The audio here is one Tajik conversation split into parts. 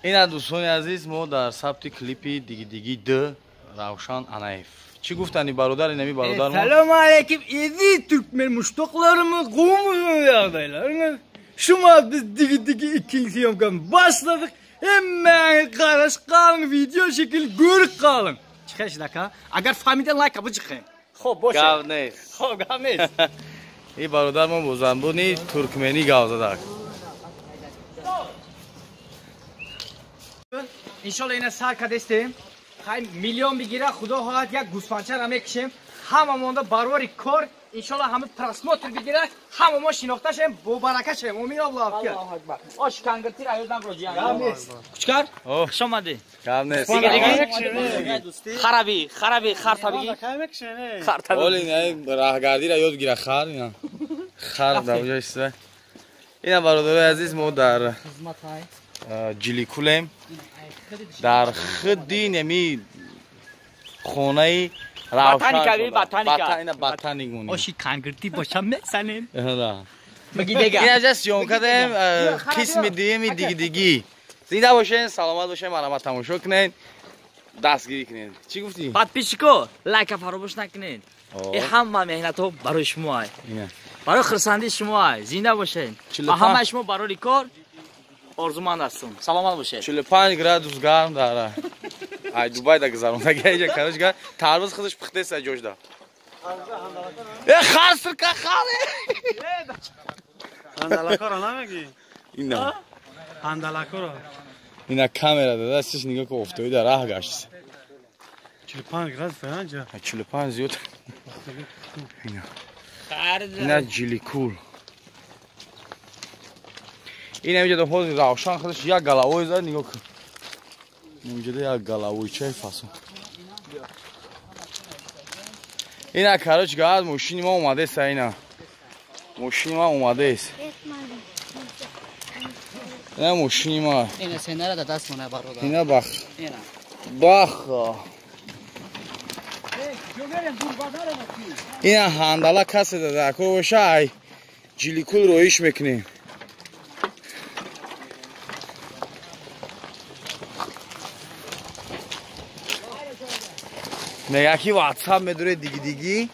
Ина дӯстони азиз, мо дар сабти клипи Диги-Диги Д Равшан Анаев. Чӣ гуфтани бародар, инами бародар мо? Салом алейкум, aziz Türkmen muştoklarımız, qovumuzun yağdaylarınız. Şuma biz Digi-Digi ikinci съемканы başladık. Hemen qaraş qalın, video şekil görük qalın. Çıxış laka. Agar famidən like abı çıxın. Xo'p, boş. Гав нест. Xo'p, гав нест. И бародар мо бо занбони туркменӣ гав задак. Иншалло ина сар кадестем. Хай миллион бигира, худо хоҳад як гӯсфандчара мекушем. Ҳама монда барори кор, иншалло ҳама просмотр бигира, ҳама мо шинохта шем, бо барака шем. Омин, Аллоҳ акбар. Аллоҳу акбар. Ош кангиртир аюдан роҷиан. Гав нест. Кучкар? О, Хуш омадӣ. Гав нест. Хараби, хараби, хартабиги. Хартабиги. Оли ин раҳгардиро ёд гира, хар ина. Хар дар ҷои истода. Ина бародарои азиз, мо дар Ҷиликулем, дар худи неми хонаи Ботаника, би, ботаника. Ина ботаник монем. Оши кангирти бошам мезанем. Да. Баги дега. Ина ҷа съёмка даем, қисми дуюми Диги-Диги. Зинда бошен, саломат бошен, марҳамат тамошо кунед, дастгирӣ кунед. Чӣ гуфтӣ? Подписчико, лайка фаромӯш накунед. О. Э ҳама меҳнатҳо барои шумо ай. Ина. Барои хурсандии шумо ай. Зинда бошед. Чилу Ва панҷ. ҳамаи шумо барори кор орзуманд ҳастам. Саломат бошед. 45 градус гарм дар ай Дубай да гузарондаги айҷа, короче, гар тарбуз худаш пухтест ай ҷошда. Э хар сирка хар. Андалакоро намегӣ? Ина. Андалакоро. Ина камера да дастиш нигоҳ ку, офтоби дар раҳ гашт. 45 градус анҷа. 45 зиёд. Ина. Ина Ҷиликул. Ина инҷа ҳозир Равшан худаш як галавой зад, нигоҳ кун. Инҷа як галавой чай фасон. Ина короче гад мошини мо омадест, ина. Мошини мо омадест. Ина мошини мо. Ина сенара да даст мона бародар. Ина бах. Ина. Бах. Ина ҳандала касе дада ко боша ай Ҷиликул роиш мекунем. Мега ки ватсап медуре Диги-Диги.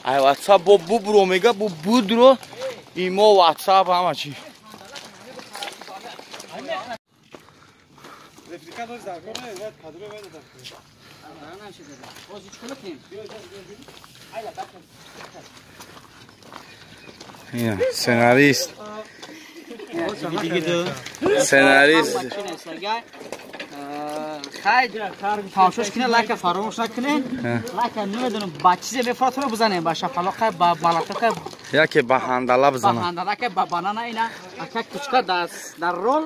Ай ватсап бо бубро мега бо будро имо ватсап ҳама чи. Ина сценарист. Сценарист. Хай тамошош кунед, лайка фаромӯш накунед. Лайка намедонам ба чизе мефаратро бизанем, ба шапалоқа, ба балатоқа, яке ба ҳандала ба бизанам. Ҳандалака, ба банана. Ина ака кучка дар рол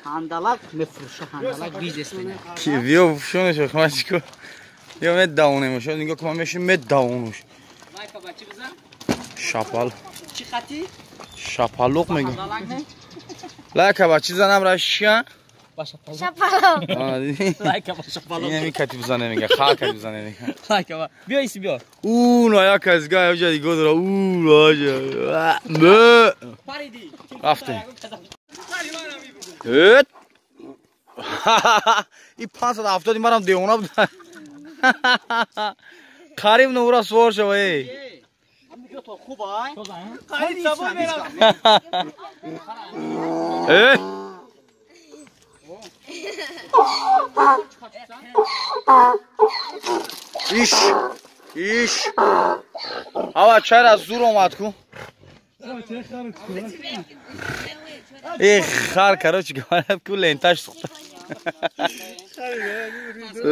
ҳандалак мефурӯша, ҳандалак бизнес мене. Ки биё шонеш ман чико. Ё медавонем, шо нигоҳ кун, ман мешин медавонуш. Лайка ба чӣ бизан? Шапал. Чӣ хати? Шапалоқ мегӯ. Ҳандалак не? Лайка ба чӣ занам рашия? Ба шапалоқ. Шапалоқ. Лайка ба шапалоқ. Ина ми кати бизане мега, хар кати бизане мега. Лайка ба. Биё иси биё. У на як аз гай оҷа дигар дора. У оҷа. Б. Париди. Рафтем. Эт. И 570 марам девона буд. Қариб нура сувор шава эй. То хуб ай. Э. Иш. Иш. Ава чара зур омад ку. Э хар, короче говоря, ку ленташ сухта.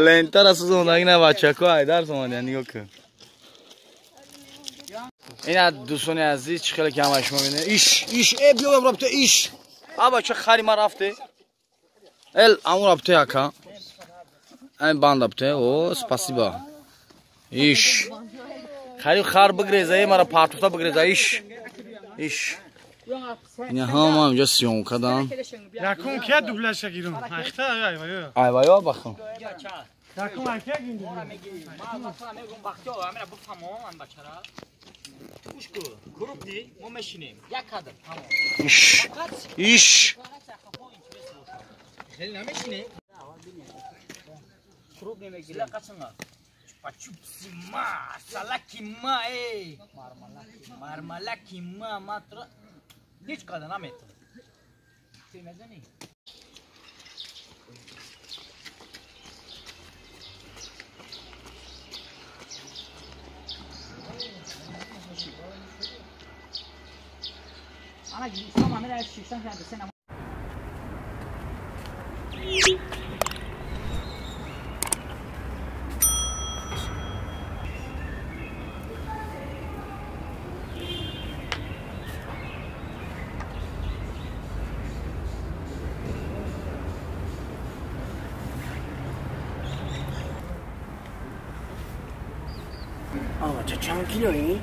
Лентара сӯзондаги на бачако ай дарс омадия нигоҳ кун. Ина дӯстони азиз, чӣ хеле ки ҳамаи шумо мебинед. Иш, иш, э биё рабта иш. А бача хари ма рафте. Эл аму рабте ака. Ай банд рабте. О, спасибо. Иш. Хари хар бигреза, э мара партуфта бигреза иш. Иш. Ина ҳама инҷа съёмка дан. Якум кия дублаша гирум? Ахта ай вай. Ай вай бахм. Якум акия гирум. Мегум бахтиёр, амира бифаҳмом ан бачара. Гӯш кун, крупни мо мешинем. Як кадр, тамом. Иш. Иш. خیلی نمیشینه کروب نمیگیره قچنگا پچوپسی ما سلاکی ما ای مارمالاکی ما ماتر هیچ کار نمیتونه چی میزنی انا جسمم عامل 60 سنه. آقا چند کیلویی؟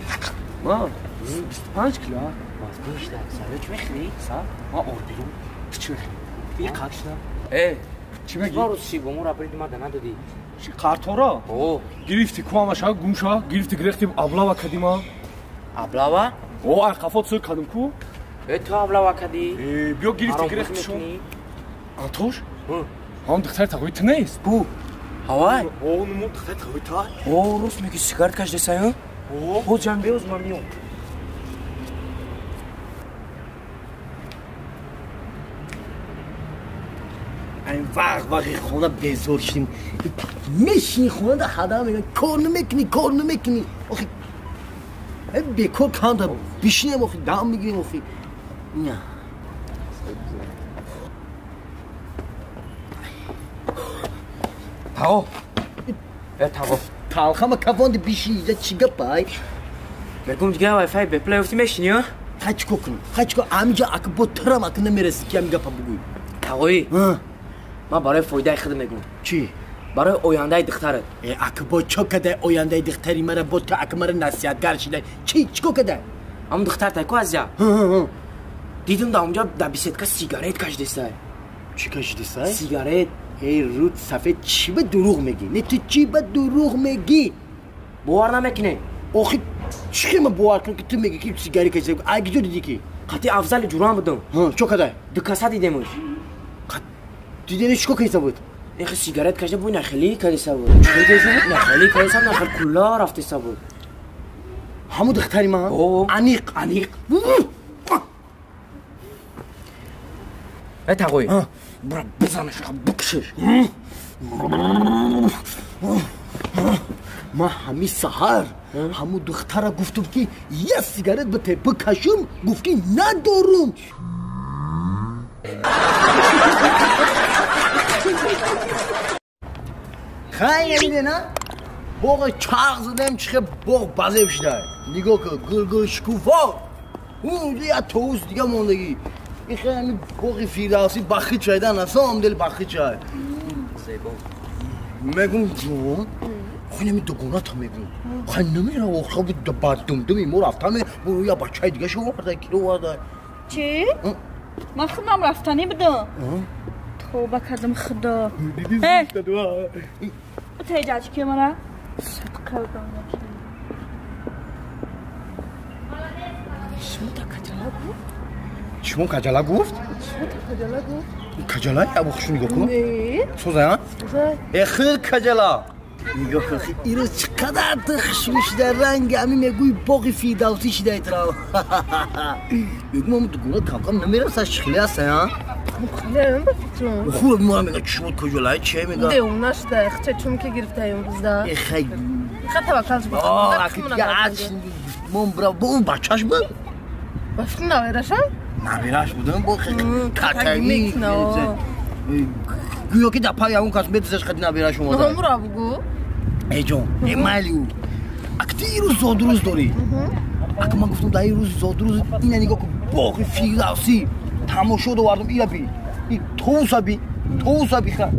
ما 25 کیلو. باز بیشتر. سالو چی میخری؟ سا؟ ما اردیرم. تو چی میخری؟ یه قاچ نه. ای چی میگی؟ بارو سی بومو را برید ما دنا دادی. چی قارتورا؟ او گرفتی کوامشا گمشا گرفتی گرفتی ابلاوا کدیما. ابلاوا؟ او ارقافات سر کدم کو؟ ای تو ابلاوا کدی؟ ای بیا گرفتی گرفتی شو. آتوش؟ هم دختر تقویت نیست. بو هوای؟ او نمو دختر تقویت ها. او روز میگی سیگارت کش دسایو؟ او جان بیوز من میام. این وقت وقتی خونه بیزار شدیم میشینی خونه در هدم میگن کار نمیکنی کار نمیکنی آخی بیکار کانتا بشینیم آخی دم میگیریم آخی نه تاو ای تاو تالخم کفاندی بشینی اینجا چی گپای بگم دیگه وای فای بپلای افتی میشینی ها خیلی چیکار کنم خیلی چیکار همینجا اگه با ترم اگه نمیرسی که همین گپا بگوی تاوی من برای فایده خود میگم. چی؟ برای آینده دخترت. ای اکبا چه کده آینده دختری مرا با تو اک مرا نصیحتگر شده. چی چیکو کده؟ هم دختر تا کو از دیدم در اونجا در بیست کا سیگارت کش دسته. چی کش دسته؟ سیگارت. ای رود سفید چی به دروغ میگی؟ نه تو چی به دروغ میگی؟ باور نمیکنی. آخه چی من باور کنم که تو میگی که سیگاری کش دسته؟ اگه جو دیدی کی؟ قطعی افضل جوران بودم. ها چه کده؟ دو کاسه دیدمش. دیدنش چیکو کیسه بود؟ این خیلی سیگارت کشیده بود نخلی کیسه بود. چی کیسه بود؟ نخلی کیسه بود نخل کلا رفته سه بود. همون دختری من؟ عمیق عمیق. ای تاقوی. برو بزنش بکشش. ما همی سحر همون دختره گفتم که یه سیگارت بده بکشم گفت که ندارم. خیلی میده نه؟ باغ چرخ زدم چه باغ بزرگ شده نگاه کن گل گل شکوفا اونجا یه توس دیگه ماندگی این خیلی همین باغ فردوسی بخی چایدن اصلا هم دل بخی چای میگم جون خیلی همین دوگانه تا میگم خیلی نمیره آخه بعد دمدمی ما رفتم برو یه بچه دیگه شو ورده کیلو ورده چی؟ من خودم رفتنی بودم توبه کردم خدا تیجاج که مرا صدقه بدم شما تا کجالا گفت؟ شما کجالا گفت؟ شما تا کجالا گفت؟ کجالا یا بخشو نگاه کن؟ نه سوزه ها؟ سوزه ای خیلی کجالا نگاه کن ایروز چقدر تخشوی شده رنگ همین میگوی باقی فردوسی شده ایترا میگم هم تو گونه کم کم نمیرسه شخلی هست ها؟ خیلی به فکرم خوب ما میگه چی بود کجالای چه میگه دیوونه شده خچه چون که گرفته امروز ای خیلی خیلی توکلش بود من برا با اون بچهش بود با فکر نویرشم نویرش بودم با خیلی کتایی گویا که در پای اون کس میدزش خیلی نویرش اومده هم را بگو ای جان ای مالی او اکتی ای روز زادروز داری اگه من گفتم در این روز زادروز اینه نگاه کن باقی فردوسی تماشا دوردم ایره بی ای توسا بی توسا بی خیلی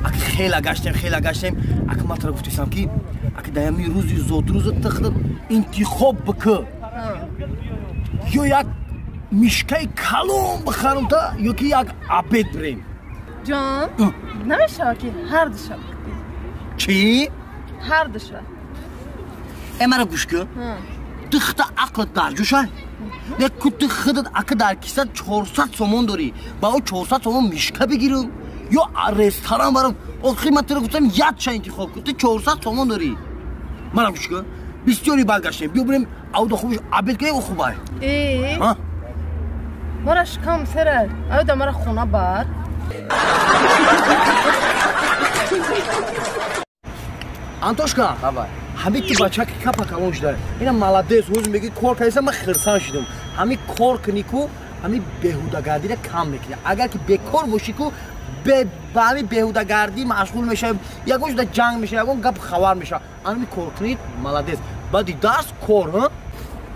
اگه خیلی گشتیم خیلی گشتیم اگه من ترا گفتیسم که اگه در این روزی زادروز تخت انتخاب بکن یا یک میشکه کلون بخرم تا یا که یک عبید بریم جان نمیشه که هر دو شب چی؟ هر دو شب ای مرا گوش کن دخت عقلت در جوشه Не кути худат ака дар киса 400 сомон дорӣ. Ба ӯ 400 сомон мишка бигирам ё ресторан барам. Охи ман туро гуфтам якча интихоб кун. Ту 400 сомон дорӣ. Манам гӯш кун. Бисёри баргаштем. Биё бирем авда хубш обед кунем ӯ хубай. Э. Ҳа? Мара шикам сера. Авда мара хона бар. Антошка, ҳамин ту бача ки капа калон шуда. Ина молодец, ҳозир мегӣ кор кардиса, ман хирсан шудам. Ҳамин кор кунӣ ку, ҳамин беҳудагардиро кам мекунӣ. Агар ки бекор бошӣ ку, ба ҳамин беҳудагардӣ машғул мешавӣ, ягон шуда ҷанг мешавӣ, ягон гап хабар мешавӣ. Ҳамин кор кунӣ, молодец. Баъди дарс кор, ҳа?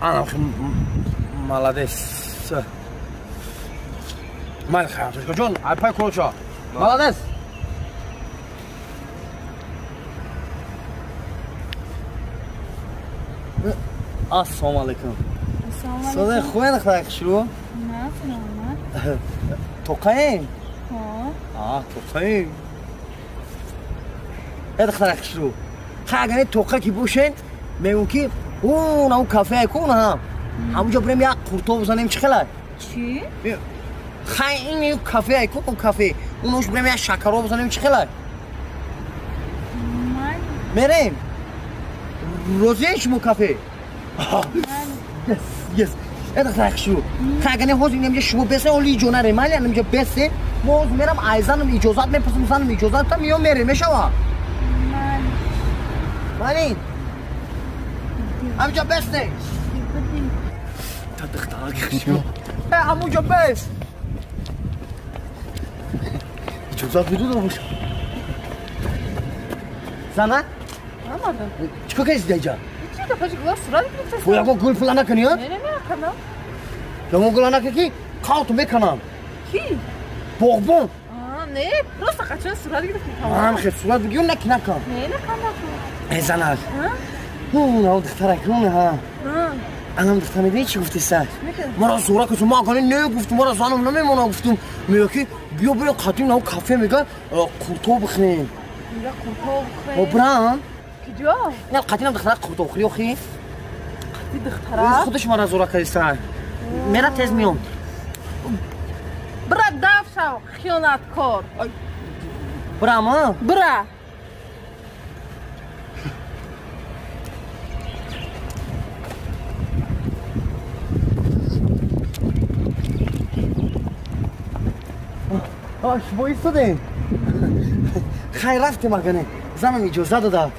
Ана молодец. Ман хай, Антошка ҷон, айпай корча. Молодец. Ассалому алайкум. Ассалому алайкум. Хуен хлайк шуру? На, нормально. Тоқаем? Ҳо. А, тоқаем. Это хлайк шуру. Ха, агар тоқа ки бошен, мегӯм ки он ам кафе кун ҳам. Ҳамунҷо бирем як қуртоб бизанем чӣ хелай? Чӣ? Хай ин кафе кун, он кафе. Онош бирем як шакаро бизанем чӣ хелай? Ман мерем. Розиен шумо кафе? Yes, yes. Это хорошо. Хай, агар ҳозир инҷа шумо бесен, оли иҷо нарем, майли инҷа бесен. Мо ҳозир мерам айзанам иҷозат мепурсам, занам иҷозат та миём мерем, мешава? Ман. Мани. Ҳаминҷа бесен. Та духтарак шумо. Э, ҳамунҷа бес. Иҷозат медодам бош. Зана? Омадам. Чикор кардӣ инҷа? Чӣ дафъа гул сурат гирифта? Бо ягон гул пула накунӣ, ҳа? Не, не, накунам. Ягон гула накунӣ ки қавт мекунам. Кӣ? Боғбон. А, не, просто қачон сурат гирифтӣ. Ман хел сурат бигирам, наки накунам. Не, накунам. Э, занак. Ҳа? Духтарак, ҳа. Анам духтар медонӣ чӣ гуфтиса? Маро зура кусум, ман агани не гуфтум, маро занам намемона гуфтум. Мегӯяд ки биё бирем қатим на кафе мегӯяд, қуртоб бихӯрем. Қуртоб бихӯрем? Мо бирам? Куҷо? Не, қатинам духтарак қуртоб хӯрӣ охи. Қати духтарак? Худаш мара зура кардиса. Мера тез миём. Бира дав шав, хиёнаткор. Бирам, а? Бира. Шумо истодем? Хай рафтем агане. Занам иҷоза додад.